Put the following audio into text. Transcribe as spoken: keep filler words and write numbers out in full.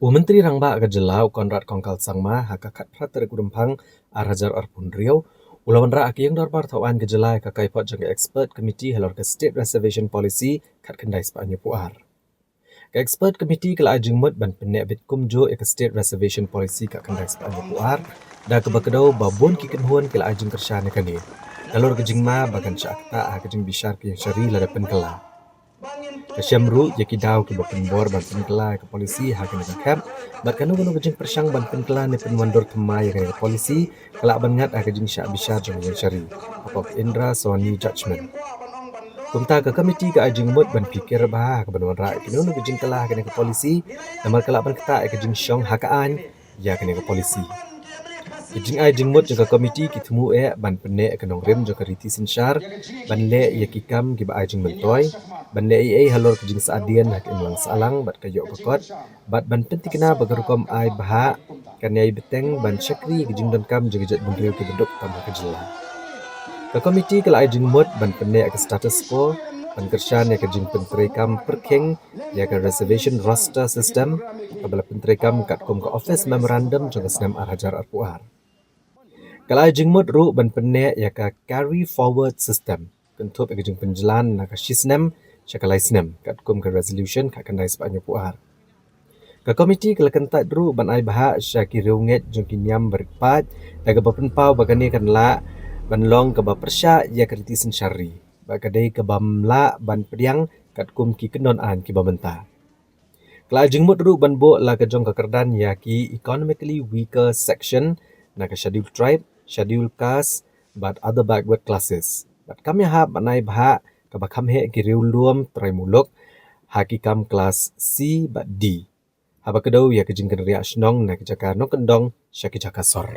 U Myntri Rangbah ka jylla, u Conrad Kongkal Sangma, ha ka khatphra tarik u Rymphang ar hajar arphew hynriew, u la wanrah ha ka ïing dorbar thaw aiñ ka jylla ïa ka kaiphod jong ka expert committee halor ka State Reservation Policy khatkhyndai spah hynñiewphew ar. Ka expert committee ka la ai jingmut ban pynneh bit kumjuh ïa ka State Reservation Policy khatkhyndai spah hynñiewphew ar, da kaba kdew ba bun ki kynhun ki la ai jingkyrshan ïa kane, nalor ka jingma ba kan shah ktah ha ka jingbishar ka ïing shari lada pynkylla. Ka shem ruh ïa ki daw kiba pynbor ban pynkylla ïa ka policy ha kane ka khep, bad kano kano ka jingpyrshang ban pynkylla ne pynwandur thymmai ïa kane ka policy ka lah ban ngat ha ka jingshah bishar jong ka ïing shari, hapoh ka inter-soanni judgment. Kumta ka committee ka ai jingmut ban phikir bha ha kaban wanrah ïa kino kino ki jingkylla ha kane ka policy, namar ka lah ban ktah ïa ka jingshong ha ka aiñ ïa kane ka policy. Ki jingai jingmut jong ka committee ki thmu eh ban pynneh ïa ka nongrim jong ka riti synshar, ban leh ïa ki kam kiba ai jingmyntoi, ban leh ei ei halor ka jingsahdien ha ka imlang sahlang bad ka ïoh ka kot, bad ban pyntikna ba ka rukom ai bhah kan ïai bteng ban shakri ïa ka jingdonkam jong ki jaitbynriew kiba duk tam ha ka jylla. Ka committee ka la ai jingmut ban pynneh ïa ka status quo, ban kyrshan ïa ka jingpyntreikam pyrkhing ïa ka reservation roster system, kaba la pyntreikam katkum ka office memorandum jong ka snem ar hajar arphew ar. Ka la ai jingmut ruh ban pynneh ïa ka carry forward system, kynthup ïa ka jingpynjlan na ka shisnem sha ka laisnem, katkum ka resolution khatkhyndai spah hynñiewphew ar. Ka committee ka la kyntait ruh ban ai bhah sha ki riewngeit jong ki niam barit paid, da kaba pynpaw ba kane kan lah ban long kaba pyrshah ïa ka riti synshar ri, bad ka dei kabym lah ban pdiang katkum ki kyndon aiñ kiba mynta. Ka la ai jingmut ruh ban buh la ka jong ka kyrdan ïa ki economically weaker section na ka Scheduled Tribe, Scheduled Caste bad other backward classes, bad kam ïahap ban ai bhah kaba kham heh ki riewlum trai muluk ha ki kam klas C bad D, haba kdew ïa ka jingkynriah shnong na ki jaka nongkyndong sha ki jaka sor.